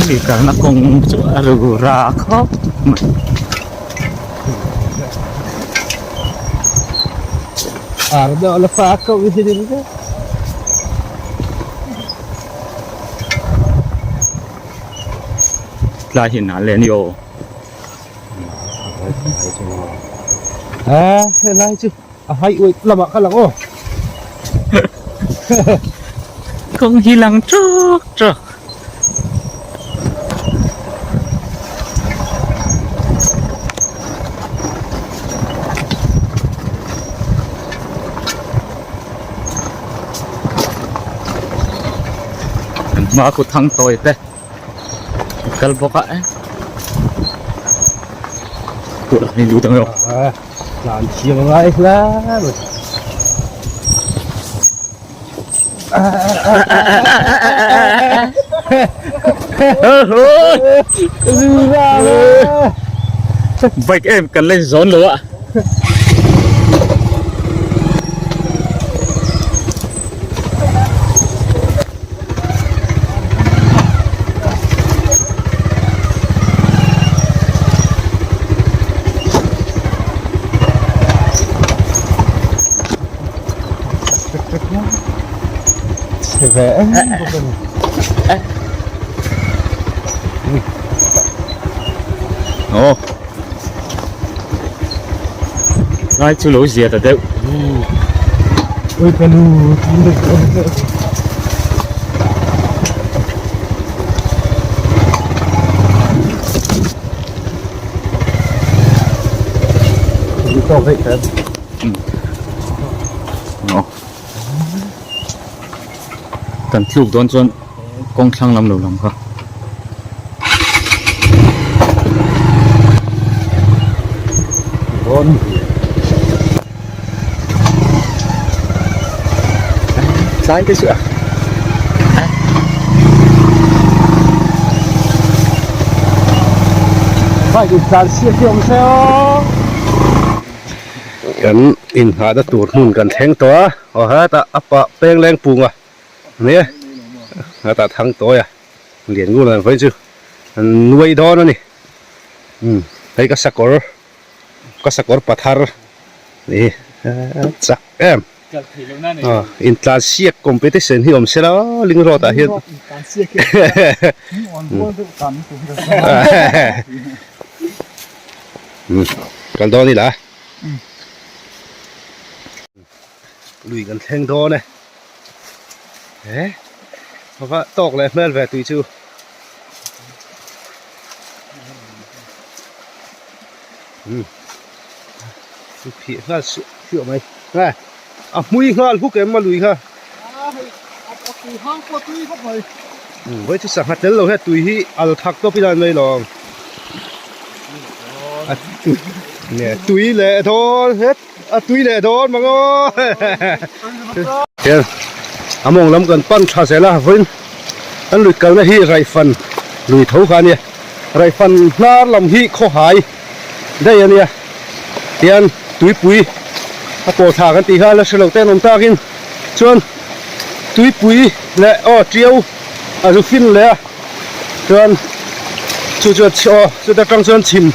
Lui kalna kawng chu a ru ra khawp mai. Tlai hi nal leh a ni aw. A helai chu a hai uih lamah ka lang aw. Kawng hi lang tawk tawk. An hma khu thang tawi te kal bawk a tûr ang hi lut ang emaw tlan thiam a ngai hle mai. Bike em kan la zawn lo a. Aw lai chu lo zia ta deuh Ui ka nu Aw kan thluk dawn chuan kawng thlang lam lo lam kha. Tlai te chu a Bike in tlan siak hi awm se aw. Kan inngahna tur hmun kan thleng tawh a, aw hetah a pah peng leng pung a nia hetah thang tawi a lian ngur ang vawiin chu an nuai dawn a ni umm hei ka sakawr ka sakawr pathar ni chak em aw intlan siak competition hi awm sela ling road ah hian umm kal dawn ila lui kan thleng dawn e he va tawk leh hmel ve tui chu umm phih nghal suah suah mai nge a hmui nghal huk em a lui kha umm vawi chu sangha tel lo hian tui hi al thak tawp ila an mai lawm a tui nge tui leh dawn het. A tui leh dawn mang aw Hian a mawng lam kan pan tha zel a vawiin kan lui kalna hi raihfan lui tho kha a nia raihfan hnar lam hi khawhai daih a nia tian tuipui a pawh thla kan tih kha la hre lo te an awm takin chuan tuipui leh aw tiau a zu fin leh a chuan chu chuan aw chuta tang chuan chhim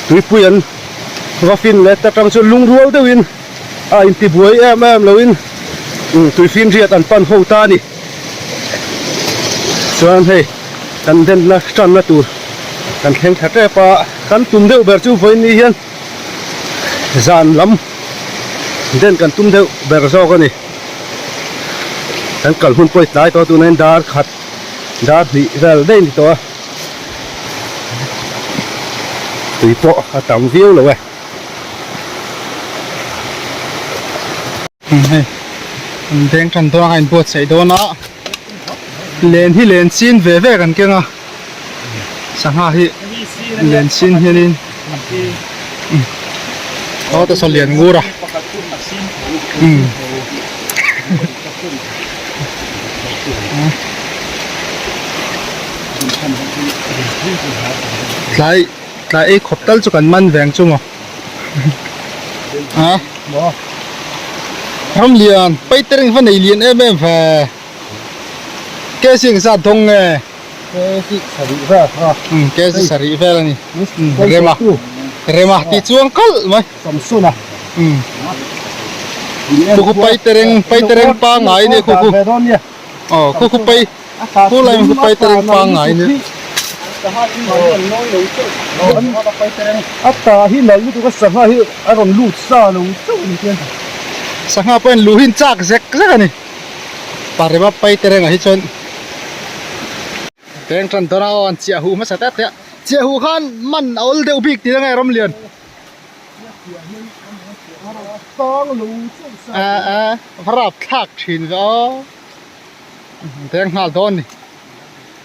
tuipui an. Va fin leh ta tang chu lungrual deuhin a intibuai em em loin tuifin riat an pan ho ta a ni. Chuan hei kan denna tanna tur kan thleng thla tep a, kan tum deuh ber chu vawiin ni hian zan lam den kan tum deuh ber zawk a ni. Kan kal hun pawh i tlai tawh a tunah hian dar khat dar hnih vel daih a ni tawh a. Tui pawh a tam viau lo e. Hei an veng tan dawn a in buatsaih dawn a len hi len chin ve ve kan keng a sangha hi len chin hianin aw te saw lian ngur a umm. Tlai tlai ei khawp tal chu kan man veng chu maw a ram lian paite reng va nei lian em em ve ke sing zat dawng nge. Kg sarih vel a. Umm kg sarih vel a ni. Rema Rema tih chuang kalh mai. Samsona. Umm khu khu paitereng paitereng pangngai a nia khu khu. Aw khu khu pai khu lai khu paitereng pangngai a nia. A tah hi nalh lutuk a sangha hi a rawn lut sa lo chauh a ni chian. Sangha pawh hian lu hi an chak zek zek a ni. Parema paitereng ah hi chuan Peng tan dawn a aw an chiah huh hmasa tep teh a chiah huh khan man a awl deuh bik tih ange Ramlian. A a va rap thlak thin ve aw deng nghal dawn ni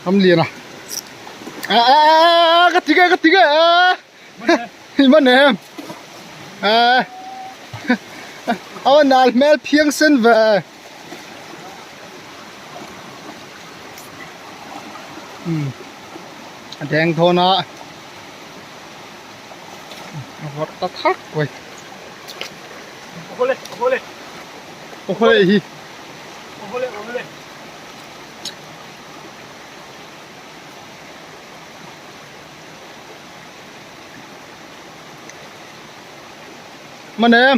Ramliana a a a ka ti nge ka ti nge a i man em a a va nal hmel phiang sen ve. A deng dawn a. A vawrh ta thak mai. Awhawle hi. Man em.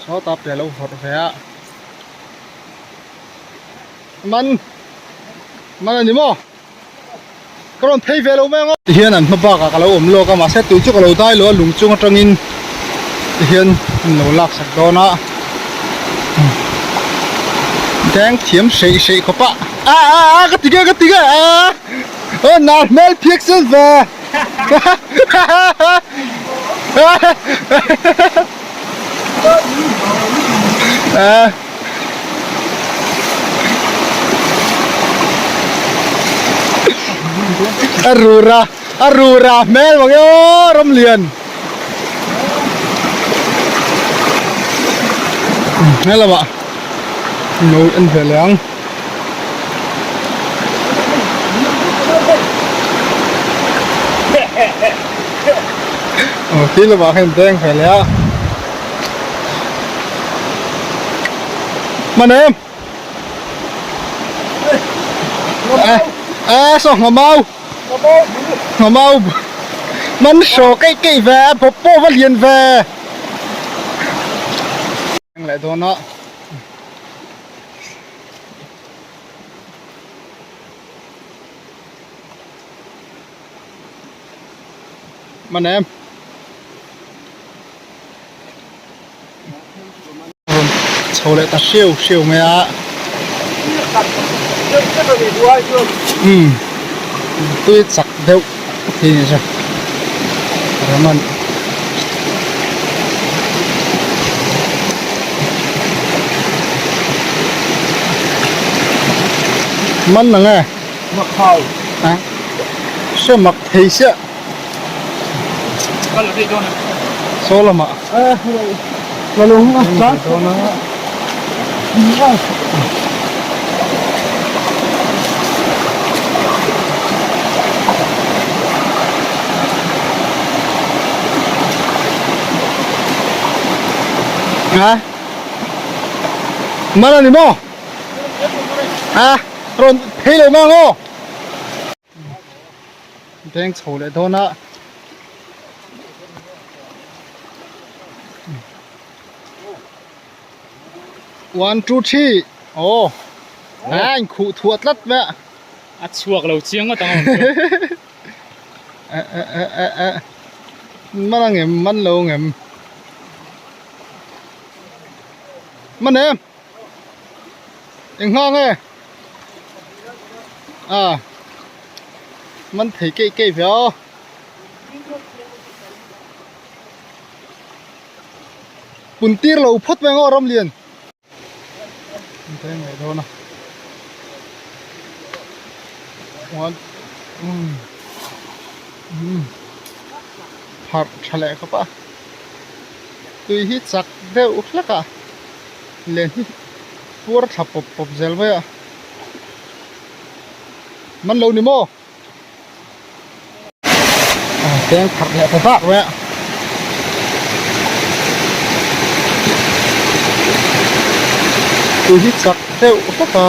Sawta pe lo vawrh ve a. Man. Man a ni maw? Ka rawn phei ve lo mai ang aw. Tihian an hma bakah ka lo awm lawk a mahse tui chu ka lo dai lo a lung chung atangin tihian an lo lak sak dawn a deng thiam hreih hreih khawp a a a a ka ti nge ka ti nge a aw nar hmel phiak sel ve a. A rura a rura hmel vang e aw Ramlian he lamah no en ve leh ang. Aw khi lamah khan deng ve leh a. Hman em? Ê, ê, sao ngà mau? Ngà mau Man sawh keih keih ve, a bawp pawh va lian ve. Leh dawn a. Man em? Rawn chho leh ta hreu hreu mai a. Umm tui chak deuh khi ni chu Raman Man ang e a hre mak thei chiah. Saw lamah A Man a ni maw? A rawn phei lo mang aw. Beng chho leh dawn a. One two three aw a in khuh thuah tlat mai a. A chhuak lo chiang ngawt ang a a a a man ang em man lo ang em man em. Eng hma nge? À man thei keih keih ve aw. Pun tir lo phawt mai ang aw Ramlian. An ngei dawn a. One um um pharh tha leh khawp a. Tui hi chak deuh hlek a. Len hi puar thla pawp pawp zel mai a man lo ni maw teng pharh leh ta vak mai a tui hi chak deuh hlek a.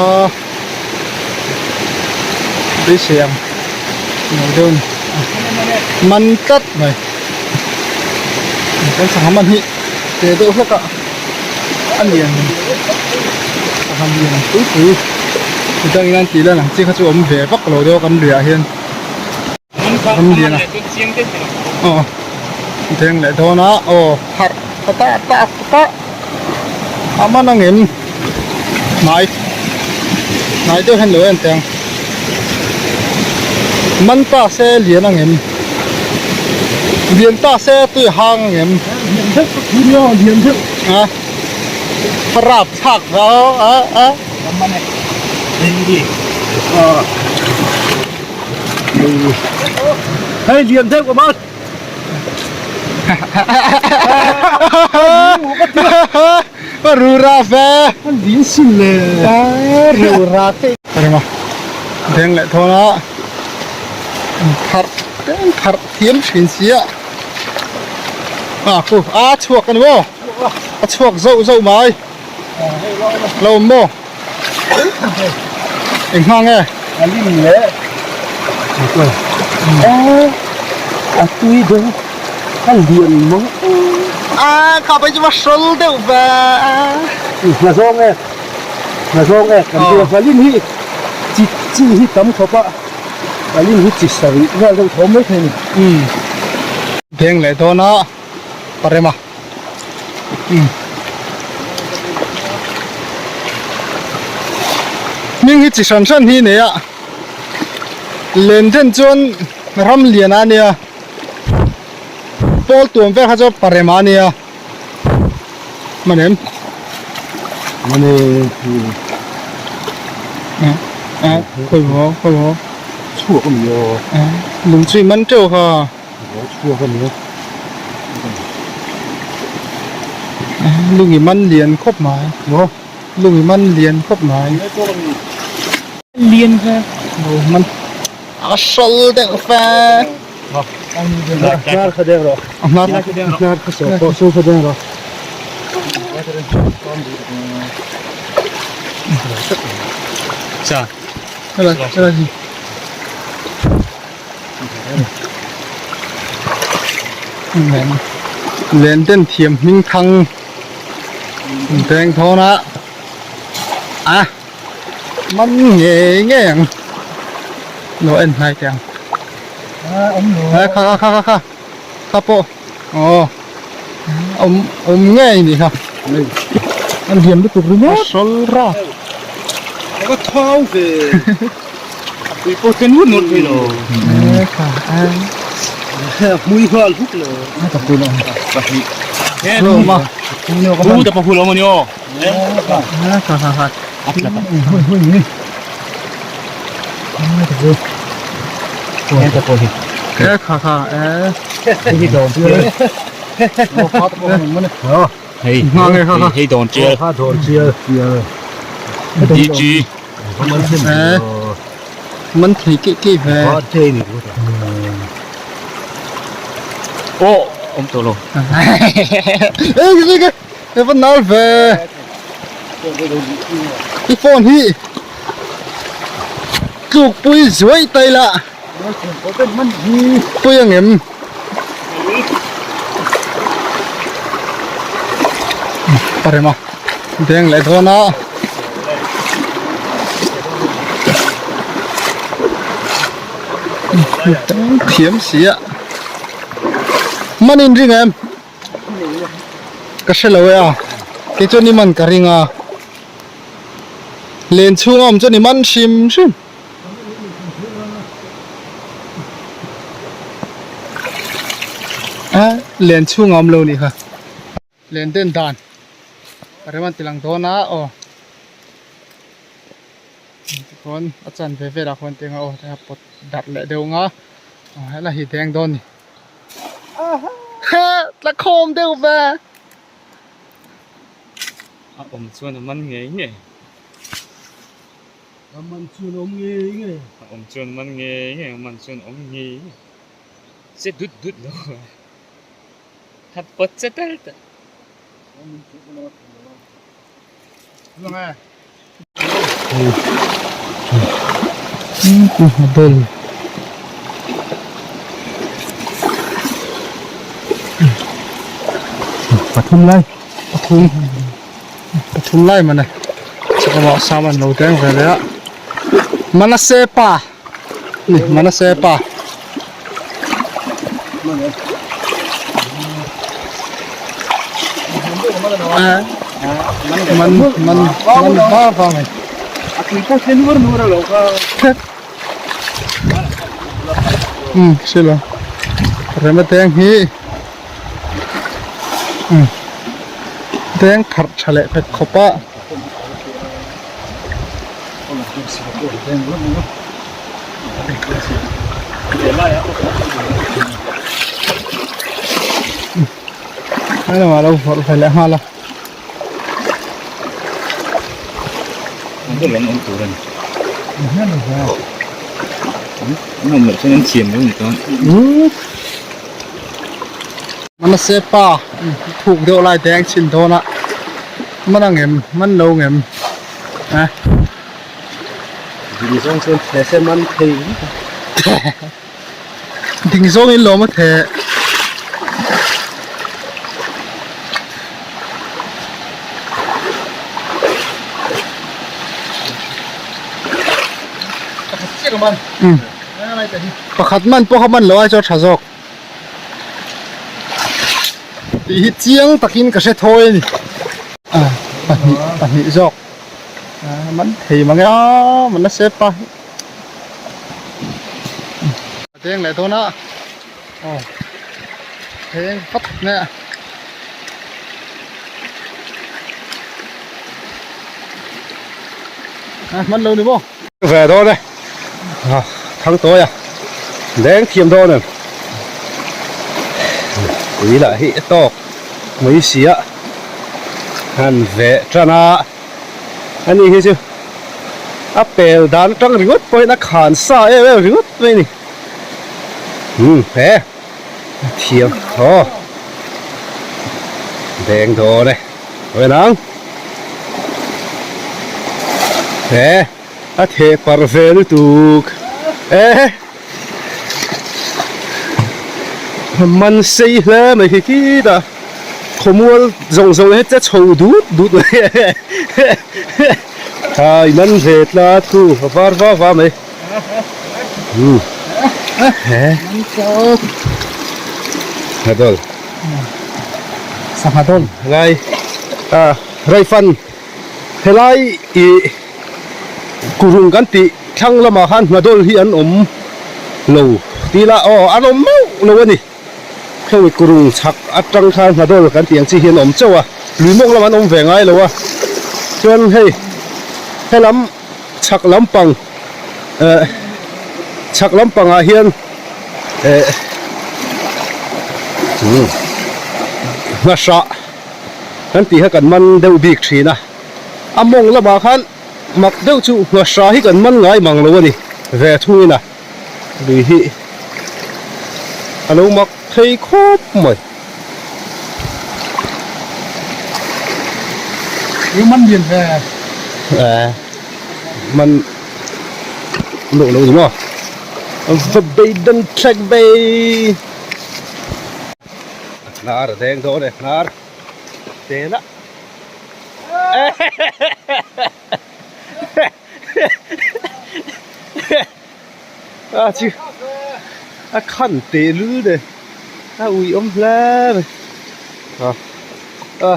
Beisei ang lo deuh a ni. Man tlat mai. Kan sangha man hi te deuh hlek a a lian sangha lian pui pui midang in an tih lan ang chi kha chu a awm ve vak lo deuh a kan luiah hian ram lian a aw deng leh dawn a aw pharh ta ta ta ta a man ang em hnai hnai deuh hian lo en teh ang man ta se lian ang em lian ta se tui hang ang em a rap thlak a a a Hei lian deuh ka man. Rura ve. An din sin le. Rura te. Rema. Deng leh thawn a. Phar ten phar thiam thin sia. A ku a chhuak ani maw. A chhuak zauh zauh mai. Lo awm maw. Eng hma nge? A lim leh a tui deuh a lian mang a kha pai chu va hrawl deuh ve hna zawng e hna zawng e kan tia va lim hi chi chi hi tam khawp a va lim hi chi sarih vel deuh tho mai thei ni deng leh dawn a parema. Hming hi chi hran hran hi nei a len then chuan ram lian a nia pawl tuam vel kha chuan parem a nia manem mane khawi maw khawi maw chhuak a ni aw lung chu i man teuh kha. Chhuak a ni a. Lungi man lian khawp mai. Maw? Lungi man lian khawp mai. Lian ve. Lo man. A hrawl deuh fe. Hnar kha deng rawh. A hnar. Hnar kha saw pawh saw kha deng rawh. Cha. Helai, helai hi. Len den thiam hming thang veng thawn a a man ngei ngei ang lo en hnai teh ang a kha kha kha kha kha pawh aw awm awm ngei ni kha an lian lutuk ringawt a sawl rap ka thau ve Tui pawh chen ngut ngut thei lo. Hmui nghal huk lo. Pahnih. Lo ma. Pu ta pahu lo mani aw. Ha ha ha. Atla ta. Hui hui ni. En ta pawh hi. E kha kha e. Hei dawn chial. Hei. Hei dawn chial. Kha dawn chial. DG. Man thei keih keih ve. Aw awm tawh lo. Ei ei ei ei va nal ve. I phone hi tluk pui zuai tai la. Pui ang em. Parema deng leh dawn a. Thiam si a. Man in ring em? Ka hre lo e a. Kei chuan i man ka ring a. Len chhung a awm chuan i man hrim hrim. A len chhung a awm lo nih kha len den dan a rem an ti lang dawn a aw tikhawn a chan ve velah khawn tiang a aw a pawt darh leh deuh ang a aw helai hi deng dawn a ni tla khawm deuh ve. A awm chuan a man ngei ngei. A man chuan awm ngei ngei. A awm chuan man ngei ngei, a man chuan awm ngei ngei. Che dut dut lo. Hat pawt che tel ta. Nghaddol. Pathum lai. Pathum. Pathum lai mane. Chakawah sam an lo deng ve leh a. Manase pa. Ni Manase pa. Man man man va va mai. A tui pawh thlen nur nur a lo kha. Um silo. Rema teng hi um teng pharh tha leh pek khawp a. Ai lamah lo vawrh ve leh nghal a. Manase pa thuk deuh lai te ang chhin dawn a man ang em man lo ang em a. Ding zawng chuan the se man thei Ding zawng in lawm a the. Pakhat man pawh kha man lo ai chuan tha zawk. Tih hi chiang takin ka hre thawi a ni. Pahnih pahnih zawk. Man thei mang e a man nasa e pa hi. A deng leh dawn a aw deng vat mai a a hman lo ni maw. Ve dawn e a thang tawi a deng thiam dawn em ui lah hi a tawk mai si a han ve tan a ani hi chu a pel dan atang ringawt pawhin a khan sa em em ringawt mai a ni umm he a thiam aw deng dawn e hawi nang he a theh parh ve lutuk e man sei hle mai khi khitah khawmual zawng zawng hi che chho dut dut mai khai man ve tlat khu a var va va mai umm he nghadol sanghadol helai ah raifan helai ih kurung kan tih thlang lamah khan nghadol hi an awm lo tih lah aw an awm meuh lo a ni. Heng kurung chhak atang khan nghadol kan tih ang chi hi an awm chauh a, lui mawng lamah an awm ve ngai lo a, chuan hei helam chhak lampang eh chhak lampangah hian eh umm nghahrah kan tih kha kan man deuh bik thin a, a mawng lamah khan mak deuh chu nghahrah hi kan man ngai mang lo a ni ve thungin a. Lui hi a lo mak thei khawp mai. Eng man lian ve? Eh, man loh lo ni maw? Va beidan thlek bei. A hnar a deng dawn e, hnar te lah. A chi a khan teh lul de a ui awm hle mai a a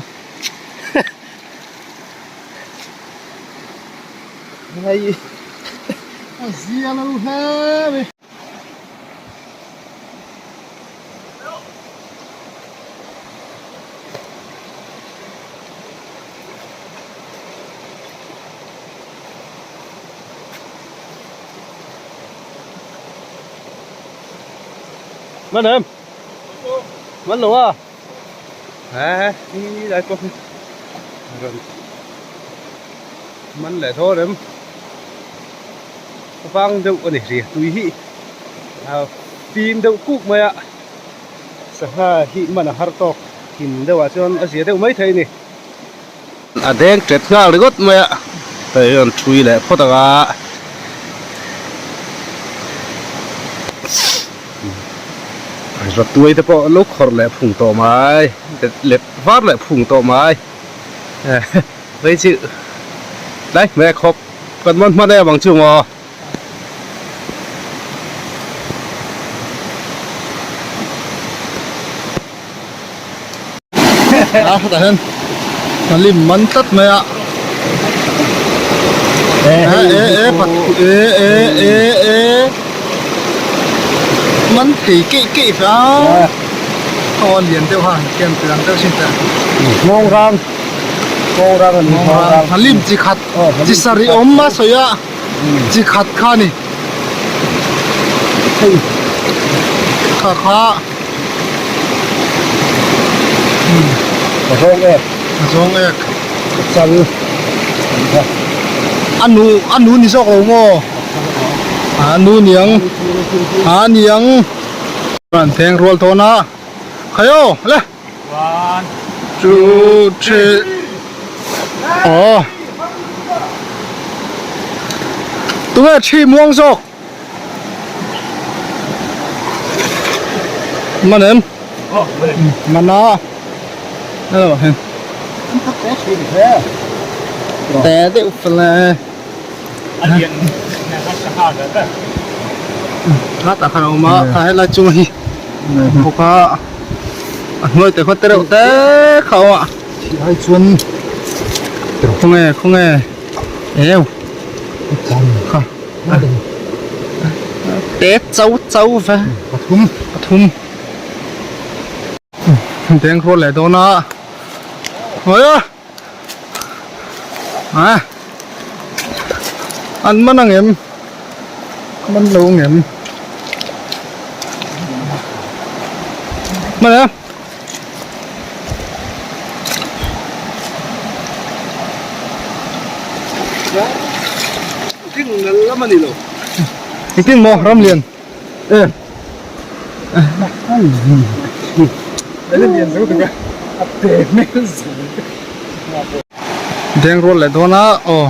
hei a zia lo hle mai. Man em man lo a he hi lai pawh hi rawn man leh dawn em a vang deuh a ni ri tui hi a fim deuh kuk mai a sangha hi man a har tawk thin deuh ah chuan a zia deuh mai thei a ni. A deng tet nghal ringawt mai a, hei hian thui leh phawt ang a. Rawtuai te pawh lo khawrh leh phung tawh mai let var leh phung tawh mai vei chu tlai hmeh khawp kan man hman em ang chu maw. A hetah hian lim man tlat mai a e e e pat e e e e man thei keih keih fe a aw a lian deuh ha ken piang deuh sin te nghawng rang nghawng rang a ni nghawng rang a lim chi khat chi sarih awm a sawi a chi khat kha a ni kha kha A zawng ek. A zawng ek. A chal. A nu a nu ni zawk lo maw? A nu niang. A niang. An theng rual thawn a. Khayo le. 1 2 3 Aw. Tunge thi muang zawk? Man em? Man a. Hello hen. Té deuh fele. Tah khan a awm a, a helai chung hi bawk a, a hnuai te khaw te reuh te kha a awm a. Ai chuan khawnge khawnge eu kha. Te chau chau ve pathum pathum deng rual leh dawn a hawi a a an man ang em man lo ang em man em. Engtin maw Ramlian e Deng rual leh dawn a aw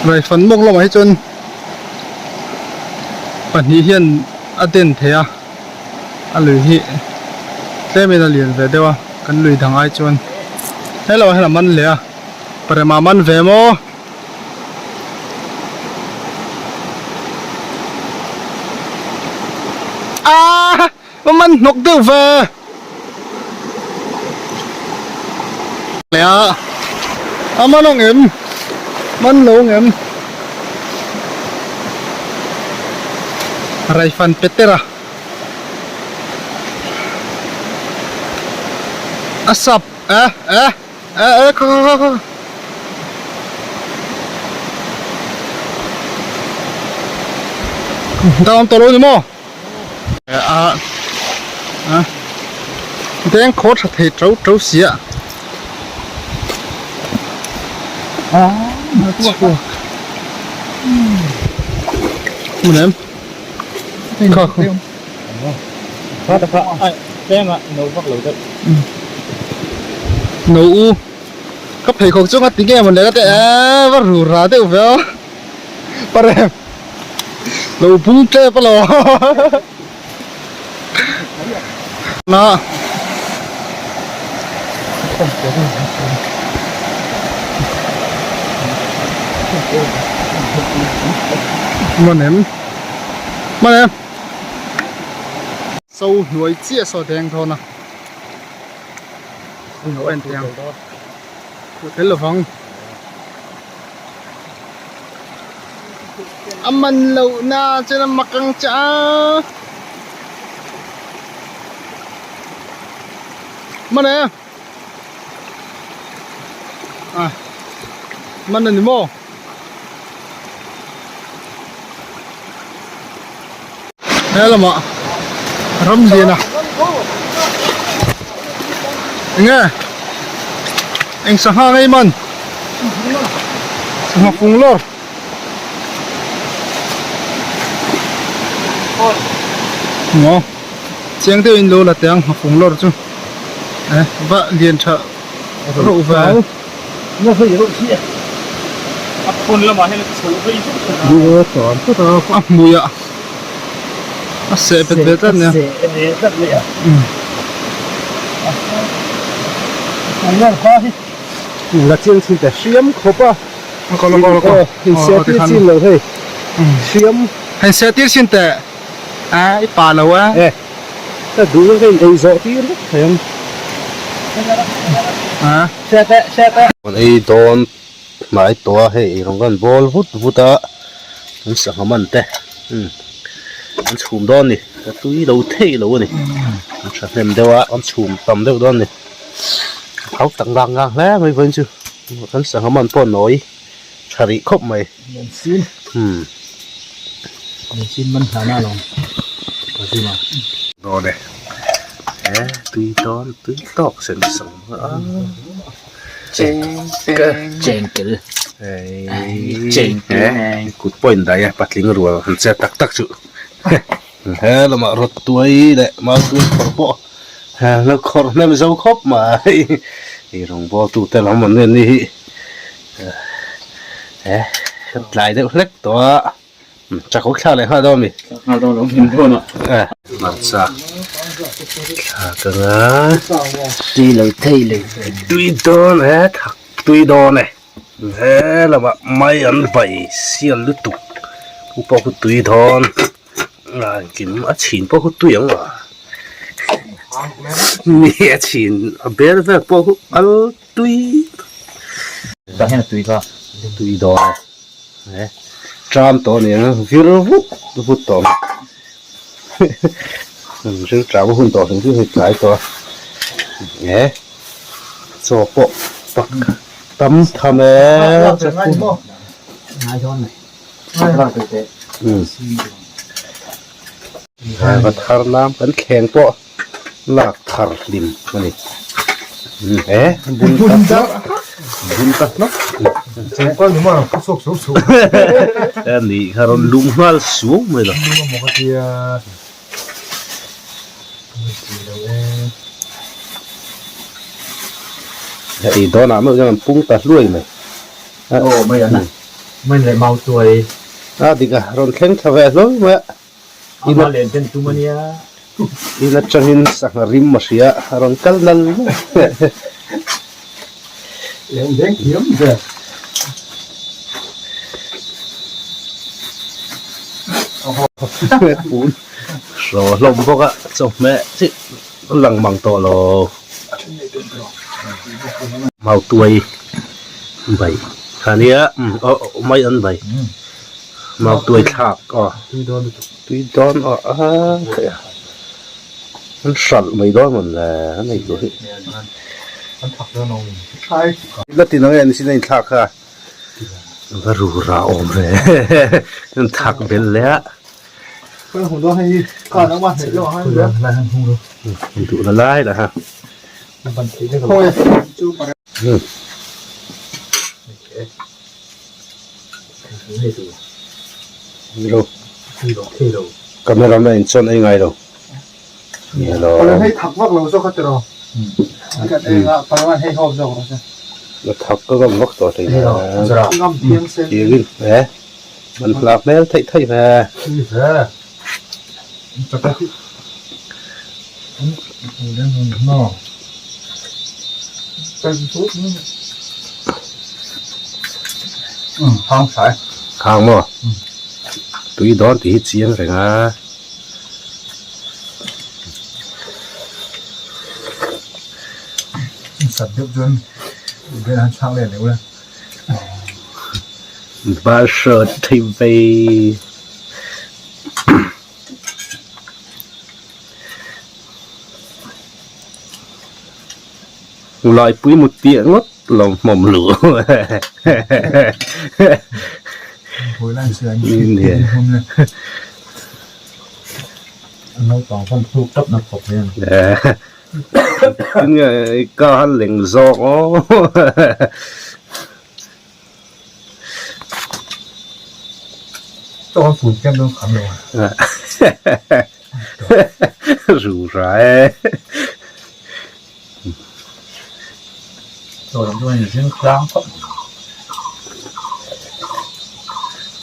Raifan mawk lamah hi chuan pahnih hian a den thei a a lui hi tlemin a lian ve deuh a kan lui dang ai chuan hello hian a man leh a parema man ve maw aaa a man hnawk deuh ve leh a a man ang em man lo ang em Raifan Petera a sap e e e e kha kha kha kha Down tawh lo ni maw? A a deng khaw tha thei to to si a a chhuak hmun em kha kha kha ta kha ai tlem a no vak lo deuh no u ka pheikhawk chu nga ti nge maw le ka ti e va ru ra deuh ve a parem Lo bung tep alo na Man em Man em So hnuai chiah saw deng dawn a Lo en teh ang Khuh tel lovang. A man loh na chuan a mak ang che a man e a man a ni maw he lamah ram lian a enge eng sangha ngei man. Sangha fung lawr. Maw chiang deuh in lo la teh ang ngha fung lawr chu eh va lian tha reuh ve. Pawn lamah hian a chho vei vek tawh a. Ni e tlan tlat a, a hmuiah a seh bet ve tlat nia. A seh ve tlat mai a. La chiang chin te hriam khawp a. A kal a kal a kal. In seh tir chin lo hei. Hriam. Hei seh tir chin teh. A i pa lo a. E. Ka duh na ka in ei zawh tir vek thei ang. A. Seh teh seh teh. Kan ei dawn hnai tawh a hei eirawng kan bawl vut vut a an sangha man te umm an chhum dawn a ni ka tui lo theih lo a ni an thahnem deuh a an chhum tam deuh dawn a ni a hau tak ngang ngang hle mai vawiin chu kan sangha man pawh nawi tha rih khawp mai umm dawn e he tui dawn tui tawk sen sawm a. Kut pawh in daih a patling rual han che tak tak chu he lamah rawt tuai leh mau tuai khawrh pawh lo khawrh hnem zo khawp mai ei rawngbawl tu te lam an ni hi he tlai deuh hlek tawh a. Chakawk thla leh nghal dawn mi? Nghal dawn lo hlim dawn a. Eh, hmarcha thla ka nga. Tui lo thei lo. Tui dawn e, thak tui dawn e. He lamah mai an vai sial lutuk. Pu pawh khu tui dawn. Engkim a chhin pawh khu tui ang a. Ni a chhin a bel vel pawh khu al tui. Tah hian a tui kha. Tui dawn e. Eh tram tawh a ni ang vir vut vut tawh ang vir tram a hun tawh hrim hrim hei tlai tawh a eh chaw pawh pak tam tham e va thar lam kan thleng pawh lak thar hlim a ni eh bun ta bun ta hnawk a ni kha rawn lum nghal suau mai lo hei dawnah meuh hian an pung ta hluai mai aw mai an mai leh mau tuai a dik a rawn thleng thla ve hlawl mai a. Ama len ten tum a nia. In atangin sangha rim a hria a rawn kal nal mai. Leng deng thiam ber. Pun hraw hlawm bawk a chawhmeh chi lang mang tawh lo. Mautuai bai kha nia aw mai an bai. Mau tuai thlak aw tui dawn aw a theih a an hralh mai dawn mawn le an ei tur hi la ti nang e nisina inthlak kha va ru ra awm ve an thak bel leh a duh la lai la ha. Nilo camera man chuan ei ngai lo nilo la thak ka ngam vak tawh thei tiin e man hlak hmel theih theih ve. Khang maw? Tui dawn tih hi chiang reng a. Bahrawn thei vei. Laipui mut piah ngawt lo hmawm luh Tinge ka han leng zawk aw. Ru ra e.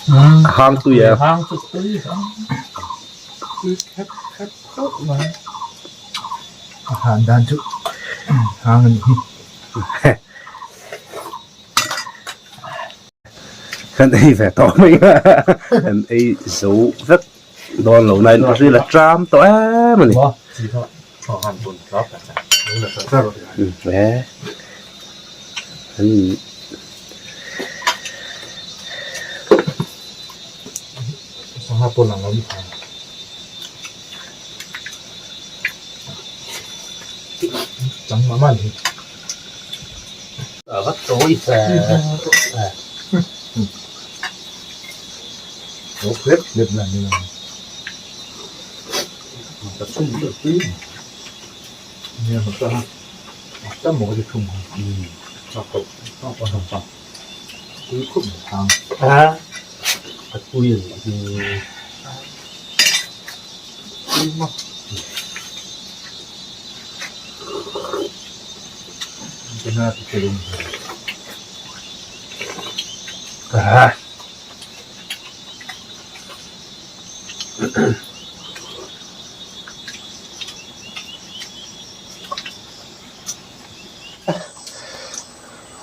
Hang tui a. Hang chu tui ang. Tui khep khep khawp mai. A han dan chu hang a nih hi. Kan ei ve tawh mai a, kan ei zo vek dawn lo nain a ril a tram tawh em a ni.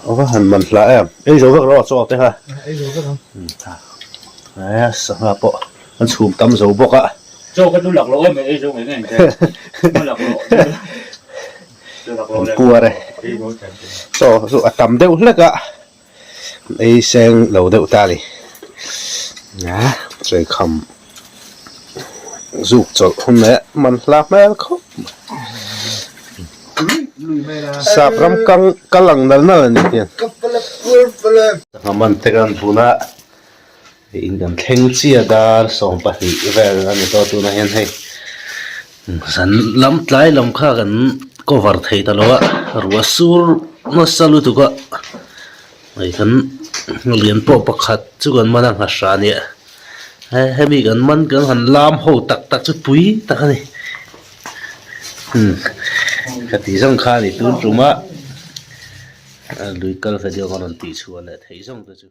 A va han man hlah em ei zo vek rawh chaw te kha ei zo vek ang e sangha pawh an chhum tam zo bawk a chaw kha chu lak loh em ei zo ngei ngei ang lak loh an puar e chaw chu a tam deuh hlek a ei seng lo deuh ta a ni a chawikham zuk chawlh hun leh man hla hmel khawp mai sap ram kang kal ang nal nal a ni hian sangha man te kan bun a in kan thleng chiah dar 12 vel a ni tawh tunah hian hei zan lam tlai lam kha kan cover thei ta lo a ruah sur nasa lutuk a hei kan lian pawh pakhat chu kan man a nghahra a nia he hemi kan man kan han lam ho tak tak chu pui tak a ni umm ka tih zawng kha a ni tun tum a lui kal video ka rawn tih chhuah leh theih zawng te chu.